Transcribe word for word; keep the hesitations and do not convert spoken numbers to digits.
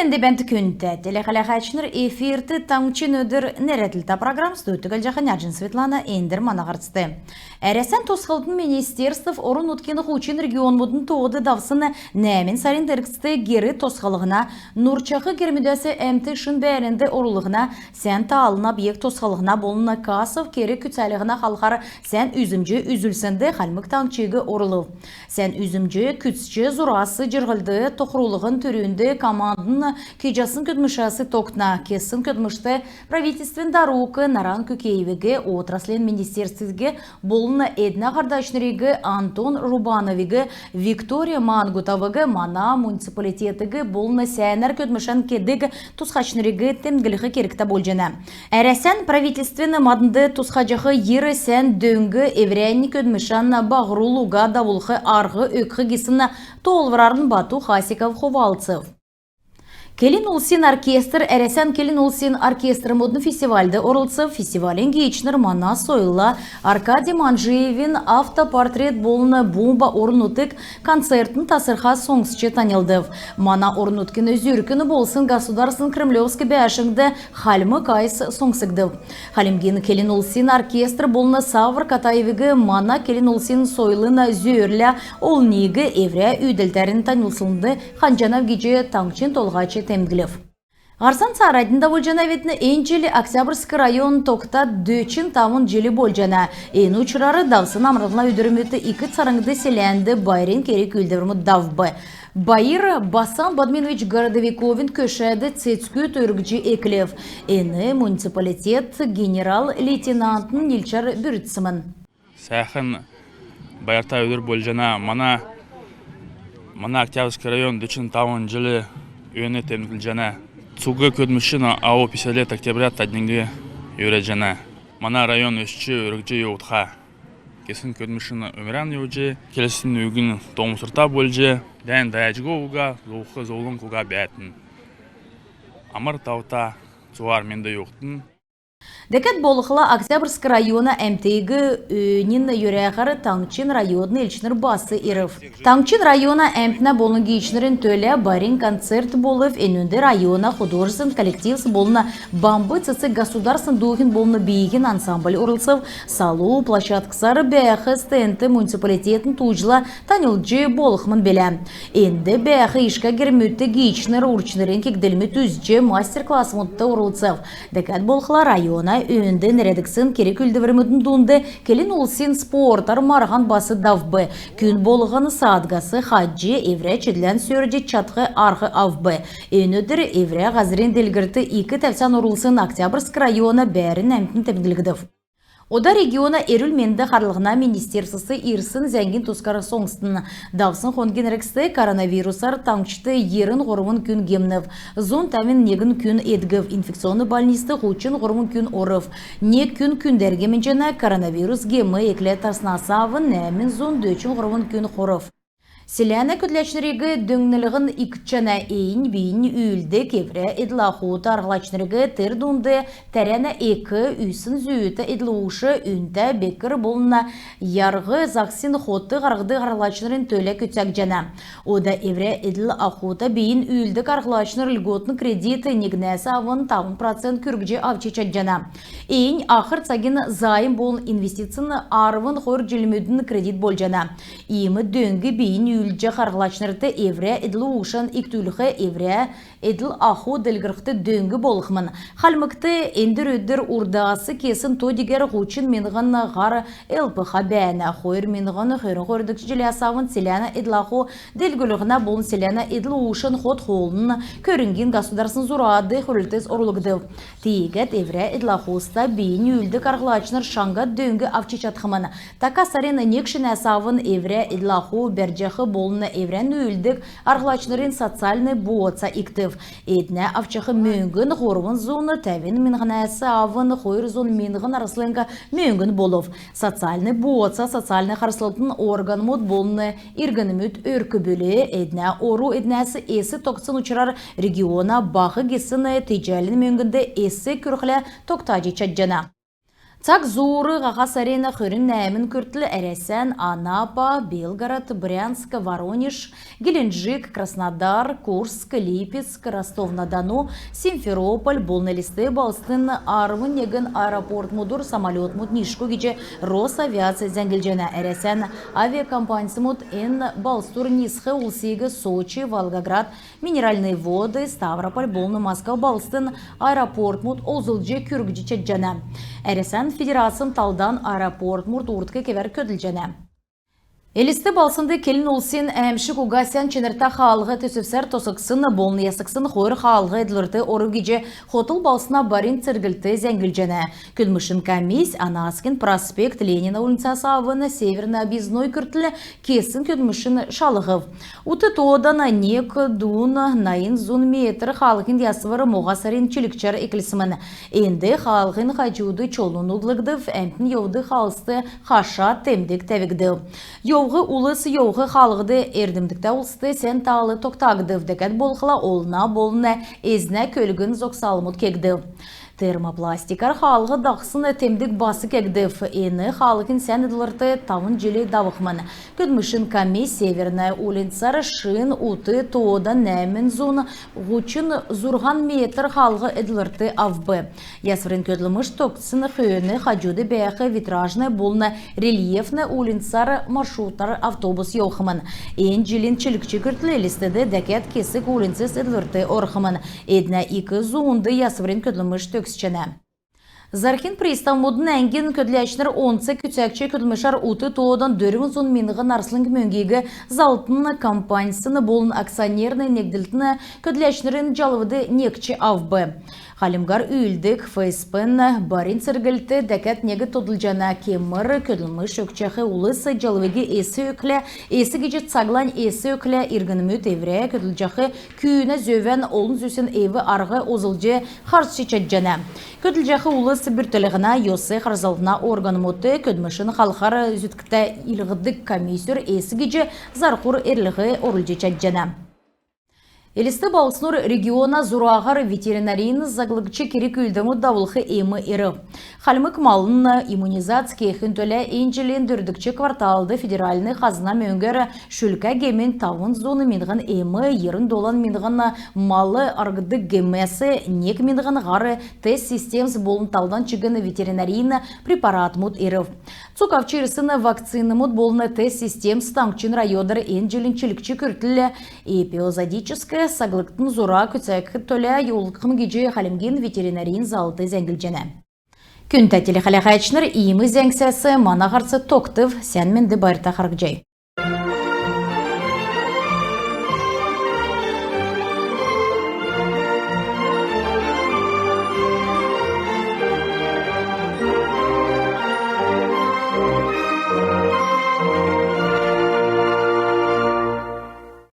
Энд бәәнт, күндтә телехәләһәчнр. Эфирт «Таңһчин өдр» нерәдлтә программ. Студьд Түгәлҗәһин Няҗин Светлана. Эндр мана һарцд. Әрәсән тосхлтын министерств орн-нутгин һучн регионмудын тоод давсн нәәмн сарин эргцд гер тосхлһна, нурҗах гермүдәс әмт шин бәәрнд орулһна, сән таална объект тосхлһна болн кассов керг күцәлһнә халхар сән үзмҗ үзүлснд Хальмг Таңһчиг орулв. Сән үзмҗ күцҗ, зурас җирһлд тохрулһн түрүнд командын кеҗәсн көдлмшәс тогтна. Кесн көдлмшт правительствин дарук Наран Күкеевиг, отраслин министерствиг болн эднә һардачнриг Антон Рубановиг, Виктория Мангутоваг, мана муниципалитетиг болн сәәнәр көдлмшән кедг тусхачнриг темдглх кергтә болҗана. Әрәсән правительствин маднд тусхаҗах йир сән дөң эврәннь көдлмшән баһрул уга давулх арһ өгх гисн тоолврарн Бату Хасиков хувалцв. Келн улсин оркестр Әрәсән келн улсин оркестрмудын фестивальд орлцв. Фестивалин гиичнр мана сойлла Аркадий Манжиевин автопортрет болн «Бумба» орн-нутг концертин тасрха соңсч таньлдв. Мана орн-нутгин зүркн болсн государственн кремлевск бәәшңд хальмг айс соңсгдв. Хальмгин келн улсин оркестр болн Савр Катаевиг мана келн улсин сойлын зөөрлә олниг эврә үүдәлтәрн таньлдулснд ханҗанав гиҗ Таңһчин Толһач темдглв. Һарцан цааранднь давулҗанавидн. Эн җил Октябрьск район тогтад дөчн тавн җил болҗана. Эн учрар давсн амрлһна өдрмүдт Ик Царңгд селәнд байрин керг-үүлдврмүд давв. Байр Басан Бадьминович Городовиковин көшәд цецгүд өргҗ эклв. Эн муниципалитет генерал-лейтенантын нилчәр бүрдсмн. Сәәхн байрта өдр болҗана. Мана, мана Октябрьск район дөчн тавн җил өөн темдглҗәнә. Цуг көдлмшин аһу пятьдесят лет Октября тадниг йөрәҗәнә. Мана район өсч, өргҗ йовтха. Кесн көдлмшин өмрән йовҗ, келсн үгн тоомсрта болҗ, дән дайҗго уга, зовх зовлң уга бәәтн. Амар тавта, цуһар менд йовтн. Дәкәд болхла, Октябрьск района әмтиг өөнин йөрәхәр таңһчин района элчнр бас ирв. Таңһчин района әмтнә болн гиичнрин төлә байрин концерт болв. Энүнд района художественн коллективс болн «Бамб цецг» государственн дууһин болн бииһин ансамбль орлцв. Салу площадксар бәәх стендт муниципалитетин тууҗла таньлдҗ болхмн билә. Энд бәәх ишкә гермүдт гиичнр урчнрин кегдлмүд үзҗ, мастер-классмудт орлцв. Дәкәд болхла, района өөнд нерәдгдсн керг-үүлдврмүдин дунд келн улсин спортар марһан бас давв. Күн болһн саадгас хаҗ, эврә чидлән сөрҗ чадх арһ авв. Эн өдр эврә һазрин делгрлтд ик тәвцән орулсн Октябрьск района бәәрн әмтн темдглгдв. Ода региона эрүл-менд харлһна министерствс ирсн зәңгин тускар соңстн. Давсн хонгин эргцд коронавирусар таңһчд йирн һурвн күн гемнв, зун тәвн негн күн эдгв, инфекционн больницд һучн һурвн күн орв, нег күн күндәр гемнҗәнә. Коронавирус гем экләд тарснас авн нәәмн зун дөчн һурвн күн хорв. Селәнә көдләчнриг дөңнлһн икдҗәнә. Эн бийнь үүлддг эврә эдл-ахута арһлачнриг, тер дунд тәрәнә эк, үсн зүүтә эдл-уш, үнтә бекр болн ярһ загсин хот һарһдг арһлачнрин төлә күцәгдҗәнә. Ода эврә эдл-ахута бийнь үүлддг арһлачнр льготн кредит негнәс авн тавн процент күргҗ авч чадҗана. Эн ахр цагин займ болн инвестицин арвн хойр җилмүдин кредит болҗана. Иим дөң бийнь үүлдҗәх арһлачнрт эврә эдл-ушан икдүлх, эврә эдл-аху делгрхд дөң болхмн. Хальмгт эндр өдр урдас кесн то-дигәр һучн миңһн һар ЛПХ бәәнә. Хойр миңһн хөрн хойрдгч җиләс авн селәнә эдл-аху делгрүллһнә болн селәнә эдл-ушан хот-хоолын көрңгин государственн зурад хөрүлтс орулгдв. Тиигәд эврә эдл-ахуста бийнь үүлддг арһлачнр шаңһа дөң авч чадхмн. Така сарин нег шинәс авн эврә эдл-аху бәрҗәх болн эврән үүлддг арһлачнрин социальн бооца икдв. Эднә авчах мөңгн һурвн зун тәвн миңһнәс авн хойр зун миңһн арслң мөңгн болв. Социальн бооца социальн харслтын органмуд болн иргнмүд өрк-бүл. Эднә ору эднәс эс тогтсн учрар региона баһ гисн теҗәлин мөңгнд эс күрхлә тогтаҗ чадҗана. Цаг зуур һаха сарин хөрн нәәмн күртл Әрәсән Анапа, Белгород, Брянск, Воронеж, Геленджик, Краснодар, Курск, Липецк, Ростов-на-Дону, Симферополь болн Элст балһсдын арвн негн аэропортмудур самолетмуд нисшго гиҗ Росавиац зәңглҗәнә. Әрәсән авиакомпаньсмуд эн балһсдур нисх улсиг Сочи, Волгоград, Минеральные Воды, Ставрополь болн Москва балһсдын аэропортмуд олзлҗ күргҗ чадҗана. Әрәсән Федерацин талдан аэропортмуд урдк кевәр көдлҗәнә. Элст балһснд келн улсин «Әәмшг уга сән чинртә хаалһ» төсвсәр тосхсн болн ясхсн хойр хаалһ эдлврт орв гиҗ хотл балһсна барин церглт зәңглҗәнә. Көдлмшин комисс Анаськин проспект Ленина уульнцас авн Северный объездной күртл кесн көдлмшин шалһв. Ут тоодан нег дууна найн зун метр хаалһин ясвр моһа сарин чилгчәр эклсмн. Энд хаалһин хаҗуд чолун углгдв, әмтн йовдг хаалһст хаша темдг тәвгдв. Йовх улс йовх хаалһд эрдмдгтә улст сән таал тогтагдв, дәкәд болхла олна болн эзнә көлгн зогсалмуд кегдв. Термопластикар хаалһ дахсн темдг бас кегдв. Эн хаалһин сән эдлврт тавн җил давхмн. Көдлмшин комисс Северная уульнцар шин ут тоодан нәәмн зун һучн зурһан метр хаалһ эдлврт авв. Ясврин көдлмш тогтсн хөөн хаҗуд бәәх Витражная болн Рельефная уульнцар маршрутар автобус йовхмн. Эн җилин чилгч күртл Элстд дәкәд кесг уульнцс эдлврт орхмн. Эднә ик зуунд ясврин көдлмш төгсҗәнә. Зарһин приставмудын әңгин көдләчнр онц күцәгч көдлмшәр ут тоодан дөрвн зун миңһн арслң мөңгиг залтн компаньсин болн акционерн негдлтин көдләчнрин җалвд некҗ авв. Хальмгар үүлддг ФСП-н барин церглт дәкәд нег тодлҗана. Кемр көдлмш өгчәх улс җалвиг эс өгхлә, эс гиҗ цаглань эс өгхлә, иргнмүд эврә көдлҗәх күүнә зөвән олн зүсн эв-арһ олзлҗ харсҗ чадҗана. Көдлҗәх улс бүртклһнә, йос харслһна органмудт, көдлмшин халхар зүткәтә илһдг комиссүр эс гиҗ зарһур эрлһ орулҗ чадҗана. Элст балһснур региона зураһар ветеринарин заглгч керг-үүлдврмүд давулх эм ирв. Хальмг малын иммунизац кехин төлә эн җилин дөрвдгч кварталд федеральн хазна мөңгәр шүлкә гемин тавн зун миңһн эм, йирн долан миңһн мал арһдг гемәс, нег миңһн һар тест системс болн талдан чигн ветеринарин препаратмуд ирв. Цуг авч ирсн вакцинмуд болн тест системс таңһчин районар эн җилин чилгч күртл эпизоотическ заглгдсн зура күцәх төлә йовулхмн гиҗ Хальмгин ветеринарин залт зәңглҗәнә. Күндтә телехәләһәчнр, иим зәңгсәс мана һарц тогтв. Сән менд, байрта харһий.